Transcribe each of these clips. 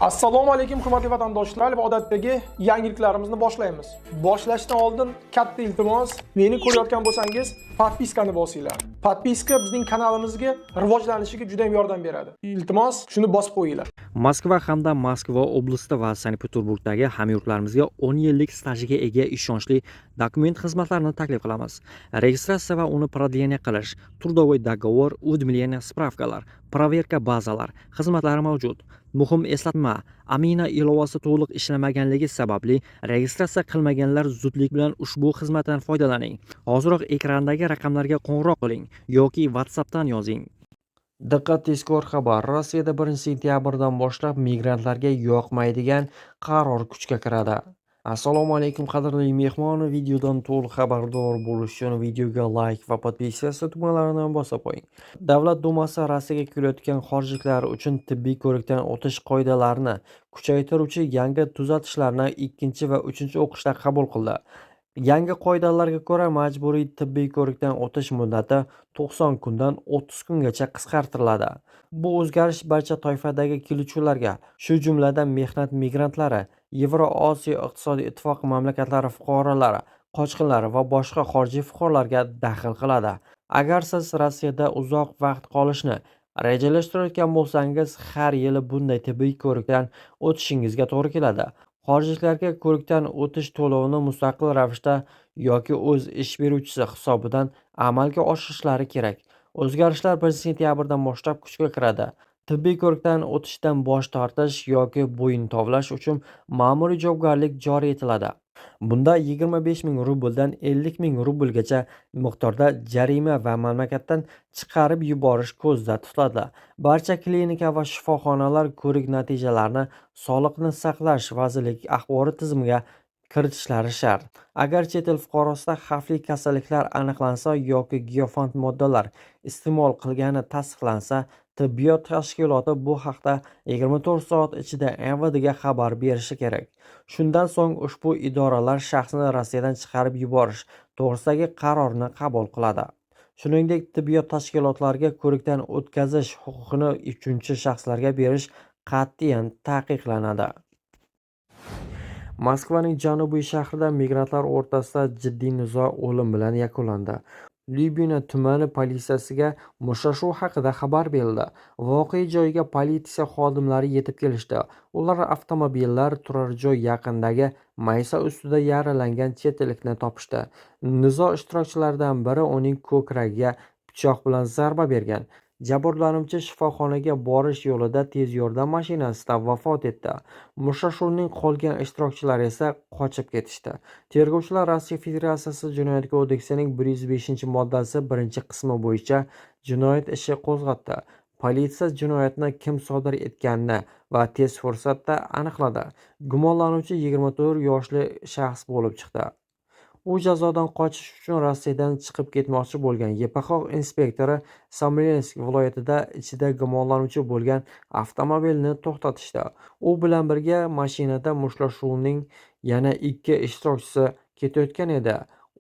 Assalomu alaykum, hurmatli vatandoshlar, va odatdagi yangiliklarimizni boshlaymiz. Boshlashdan oldin katta iltimos, meni ko'rayotgan bo'lsangiz, подписка ni bosinglar. Подписка bizning kanalimizga rivojlanishiga juda ham yordam beradi. Iltimos, shuni bosib qo'yinglar. Moskva hamda Moskva oblasti va Sankt-Peterburgdagi hamyurtlarimizga 10 yillik stajiga ega ishonchli dokument xizmatlarini taklif qilamiz. Registratsiya va uni продление qilish, трудовой договор, уведомление, справка lar, проверка bazalar xizmatlari mavjud. Muhim eslatma: Amina ilovasi to'liq ishlamaganligi sababli registratsiya qilmaganlar zudlik bilan ushbu xizmatdan foydalaning. Hoziroq ekrandagi raqamlarga qo'ng'iroq qiling yoki WhatsAppdan yozing. Diqqat, tezkor xabar! Rossiyada 1-sentyabrdan boshlab migrantlarga yoqmaydigan qaror kuchga kiradi. Assalomu alaykum, qadrli mehmon. Videodan to'liq xabardor bo'lish uchun videoga layk va подписаться tugmalarini bosib qo'ying. Davlat dumasi Rossiyaga kelayotgan xorijliklar uchun tibbiy ko'rikdan o'tish qoidalarini kuchaytiruvchi yangi tuzatishlarni ikkinchi va uchinchi o'qishda qabul qildi. Yangi qoidalarga ko'ra, majburiy tibbiy ko'rikdan o'tish muddati 90 kundan 30 kungacha qisqartiriladi. Bu o'zgarish barcha toifadagi keluvchilarga, shu jumladan mehnat migrantlari, Yevroosiyo iqtisodiy ittifoqi mamlakatlari fuqarolari, qochqinlar va boshqa xorijiy fuqarolarga daxl qiladi. Agar siz Rossiyada uzoq vaqt qolishni rejalashtirayotgan bo'lsangiz, har yili bunday tibbiy ko'rikdan o'tishingizga to'g'ri keladi. Xorijliklarga ko'rikdan o'tish to'lovini mustaqil ravishda yoki o'z ish beruvchisi hisobidan amalga oshirishlari kerak. O'zgarishlar 1-sentyabrdan boshlab kuchga kiradi. Tibbiy ko'rikdan o'tishdan bosh tortish yoki bo'yin tovlash uchun ma'muriy javobgarlik joriy etiladi. Bunda 25 ming rubldan 50 ming rublgacha miqdorda jarima va mamlakatdan chiqarib yuborish ko'zda tutiladi. Barcha klinika va shifoxonalar ko'rik natijalarini Sog'liqni saqlash vazirligi axborot tizimiga kiritishlari shart. Agar chet el fuqarosida xavfli kasalliklar aniqlansa yoki giyohvand moddalar iste'mol qilgani tasdiqlansa, tibbiyot tashkiloti bu haqda 24 soat ichida МВД ga xabar berishi kerak. Shundan so'ng ushbu idoralar shaxsni Rossiyadan chiqarib yuborish to'g'risidagi qarorni qabul qiladi. Shuningdek, tibbiyot tashkilotlariga ko'rikdan o'tkazish huquqini uchinchi shaxslarga berish qat'iyan taqiqlanadi. Moskvaning janubiy shahrida migrantlar o'rtasida jiddiy nizo o'lim bilan yakunlandi. Lyubino tumani politsiyasiga mushtlashuv haqida xabar berildi. Voqea joyiga politsiya xodimlari yetib kelishdi. Ular avtomobillar turar joy yaqinidagi maysa ustida yaralangan chet ellikni topishdi. Nizo ishtirokchilaridan biri uning ko'kragiga pichoq bilan zarba bergan. Jabrlanuvchi shifoxonaga borish yo'lida tez yordam mashinasida vafot etdi. Mushtlashuvning qolgan ishtirokchilari esa qochib ketishdi. Tergovchilar Rossiya Federatsiyasi Jinoyat kodeksining 105-moddasi 1-qismi bo'yicha jinoyat ishi qo'zg'atdi. Politsiya jinoyatni kim sodir etganini va tez fursatda aniqladi. Gumonlanuvchi 24 yoshli shaxs bo'lib chiqdi. U jazodan qochish uchun Rossiyadan chiqib ketmoqchi bo'lgan. YPX inspektori Smolensk viloyatida ichida gumonlanuvchi bo'lgan avtomobilni to'xtatishdi. U bilan birga mashinada mushtlashuvning yana ikki ishtirokchisi ketayotgan edi.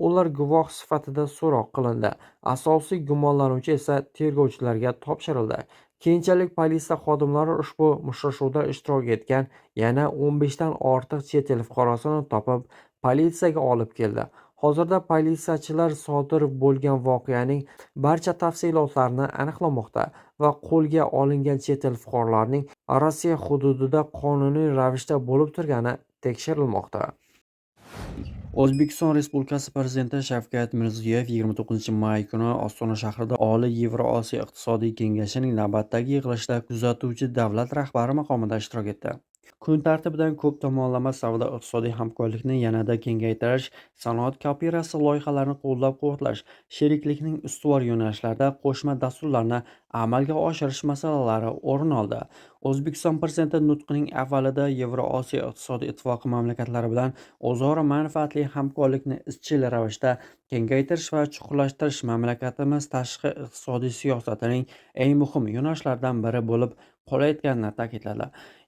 Ular guvoh sifatida so'roq qilindi. Asosiy gumonlanuvchi esa tergovchilarga topshirildi. Keyinchalik politsiya xodimlari ushbu mushtlashuvda ishtirok etgan yana 15 dan ortiq chet el fuqarosini topib, politsiyaga olib keldi. Hozirda politsiyachilar sodir bo'lgan voqeaning barcha tafsilotlarini aniqlamoqda va qo'lga olingan chet el fuqarolarining Rossiya hududida qonuniy ravishda bo'lib turgani tekshirilmoqda. O'zbekiston Respublikasi Prezidenti Shavkat Mirziyoyev 29-may kuni Ostona shahrida Oliy Yevrosiyo iqtisodiy kengashining navbatdagi yig'ilishida kuzatuvchi davlat rahbari maqomida ishtirok etdi. Kun tartibidan ko'p tomonlama savdo-iqtisodiy hamkorlikni yanada kengaytirish, sanoat kooperatsiyasi loyihalarini qo'llab-quvvatlash, sheriklikning ustuvor yo'nalishlarida qo'shma dasturlarni amalga oshirish masalalari o'rin oldi. O'zbekiston Prezidenti nutqining avvalida Yevrosiyo iqtisodiy ittifoqi mamlakatlari bilan o'zaro manfaatli hamkorlikni izchil ravishda kengaytirish va chuqurlashtirish mamlakatimiz tashqi iqtisodiy siyosatining eng muhim yo'nalishlaridan biri bo'lib qolayotganini ta'kidladi.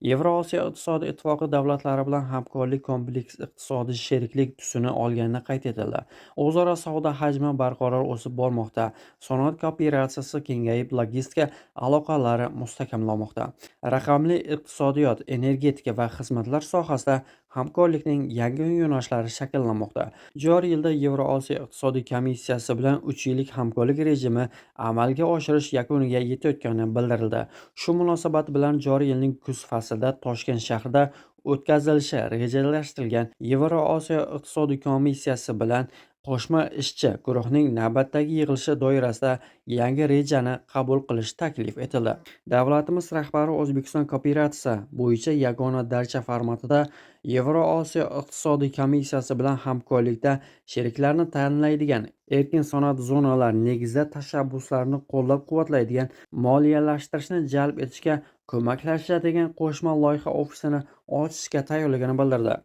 Yevrosiyo iqtisodiy ittifoqi davlatlari bilan hamkorlik kompleks iqtisodiy sheriklik tusini olgani qayd etildi. O'zaro savdo hajmi barqaror o'sib bormoqda. Sanoat kooperatsiyasi kengayib, logistika aloqalari mustahkamlanmoqda. Raqamli iqtisodiyot, energetika va xizmatlar sohasida hamkorlikning yangi yo'nalishlari shakllanmoqda. Joriy yilda Yevrosiyo iqtisodiy komissiyasi bilan 3 yillik hamkorlik rejimi amalga oshirish yakuniga yetayotgani bildirildi. Shu munosabat bilan joriy yilning kuz faslida Toshkent shahrida o'tkazilishi rejalashtirilgan Yevrosiyo iqtisodiy komissiyasi bilan qo'shma ishchi guruhning navbatdagi yig'ilishi doirasida yangi rejani qabul qilish taklif etildi. Davlatimiz rahbari O'zbekiston kooperatsiya bo'yicha yagona darcha formatida Yevrosiyo iqtisodiy komissiyasi bilan hamkorlikda sheriklarni tanlaydigan, erkin sanoat zonalari negizida tashabbuslarni qo'llab-quvvatlaydigan, moliyalashtirishni jalb etishga ko'maklashadigan qo'shma loyiha ofisini ochishga tayyorligini bildirdi.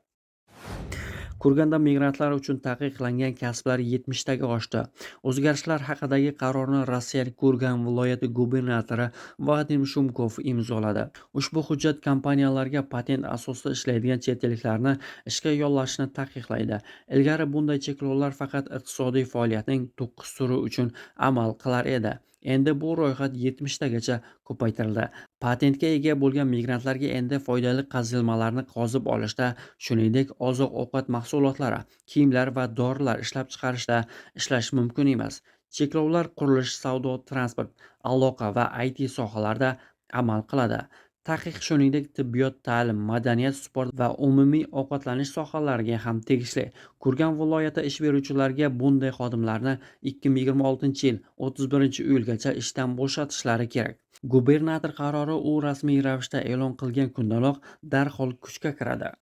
Kurganda migrantlar uchun taqiqlangan kasblar 70 taga oshdi. O'zgarishlar haqidagi qarorni Rossiyaning Kurgan viloyati gubernatori Vadim Shumkov imzoladi. Ushbu hujjat kompaniyalarga patent asosida ishlaydigan chet elliklarni ishga yollashni taqiqlaydi. Ilgari bunday cheklovlar faqat iqtisodiy faoliyatning 9 turi uchun amal qilar edi. Endi bu ro'yxat 70 tagacha ko'paytirildi. Patentga ega bo'lgan migrantlarga endi foydali qazilmalarni qozib olishda, shuningdek, oziq-ovqat mahsulotlari, kiyimlar va dorilar ishlab chiqarishda ishlash mumkin emas. Cheklovlar qurilish, savdo, transport, aloqa va IT sohalarida amal qiladi. Taqiq shuningdek tibbiyot, ta'lim, madaniyat, sport va umumiy ovqatlanish sohalariga ham tegishli. Kurgan viloyati ish beruvchilarga bunday xodimlarni 2026-yil 31-iyulgacha ishdan bo'shatishlari kerak. Gubernator qarori u rasmiy ravishda e'lon qilgan kundanoq darhol kuchga kiradi.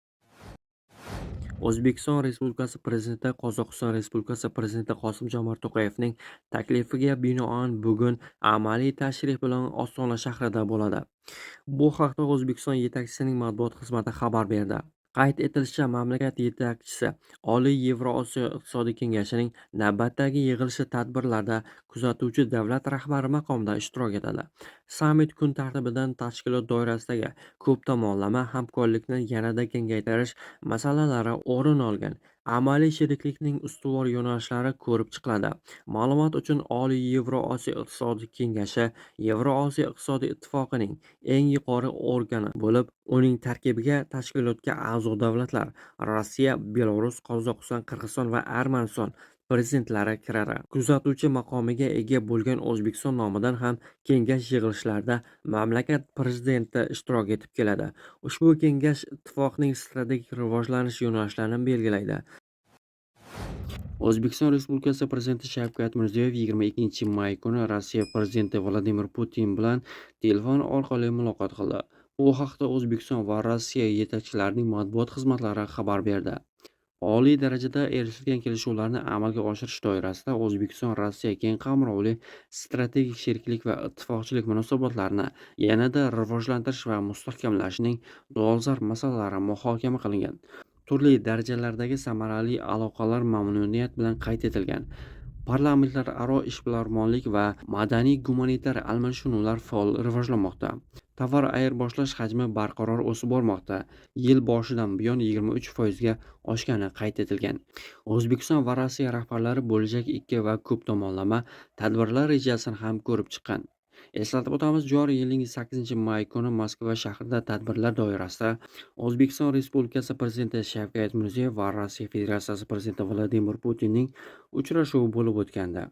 O'zbekiston Respublikasi Prezidenti Qozog'iston Respublikasi Prezidenti Qosim-Jomart To'qayevning taklifiga binoan bugun amaliy tashrif bilan Ostona shahrida bo'ladi. Bu haqda O'zbekiston yetakchisining matbuot xizmati xabar berdi. Qayd etilishicha, mamlakat yetakchisi Oliy Yevrosiyo iqtisodiy kengashining navbatdagi yig'ilishi tadbirlarida kuzatuvchi davlat rahbari maqomida ishtirok etadi. Sammit kun tartibidan tashkilot doirasidagi ko'p tomonlama hamkorlikni yanada kengaytirish masalalari o'rin olgan. Amaliy sheriklikning ustuvor yo'nalishlari ko'rib chiqiladi. Ma'lumot uchun, Oliy Yevrosiyo iqtisodiy kengashi Yevrosiyo iqtisodiy ittifoqining eng yuqori organi bo'lib, uning tarkibiga tashkilotga a'zo davlatlar Rossiya, Belarus, Qozog'iston, Qirg'iziston va Armaniston prezidentlari kiradi. Kuzatuvchi maqomiga ega bo'lgan O'zbekiston nomidan ham kengash yig'ilishlarida mamlakat prezidenti ishtirok etib keladi. Ushbu kengash ittifoqning strategik rivojlanish yo'nalishlarini belgilaydi. O'zbekiston Respublikasi Prezidenti Shavkat Mirziyoyev 22-may kuni Rossiya Prezidenti Vladimir Putin bilan telefon orqali muloqot qildi. Bu haqda O'zbekiston va Rossiya yetakchilarining matbuot xizmatlari xabar berdi. Oliy darajada erishilgan kelishuvlarni amalga oshirish doirasida O'zbekiston-Rossiya keng qamrovli strategik sheriklik va ittifoqchilik munosabatlarini yanada rivojlantirish va mustahkamlashning dolzarb masalalari muhokama qilingan. Turli darajalardagi samarali aloqalar mamnuniyat bilan qayd etilgan. Parlamentlararo, ishbilarmonlik va madaniy-gumanitar almashinuvlar faol rivojlanmoqda. Tovar ayirboshlash hajmi barqaror o'sib bormoqda. Yil boshidan buyon 23% ga oshgani qayd etilgan. O'zbekiston va Rossiya rahbarlari bo'lajak ikki va ko'p tomonlama tadbirlar rejasini ham ko'rib chiqqan. Eslatib o'tamiz, joriy yilning 8-may kuni Moskva shahrida tadbirlar doirasida O'zbekiston Respublikasi Prezidenti Shavkat Mirziyoyev va Rossiya Federatsiyasi Prezidenti Vladimir Putinning uchrashuvi bo'lib o'tgandi.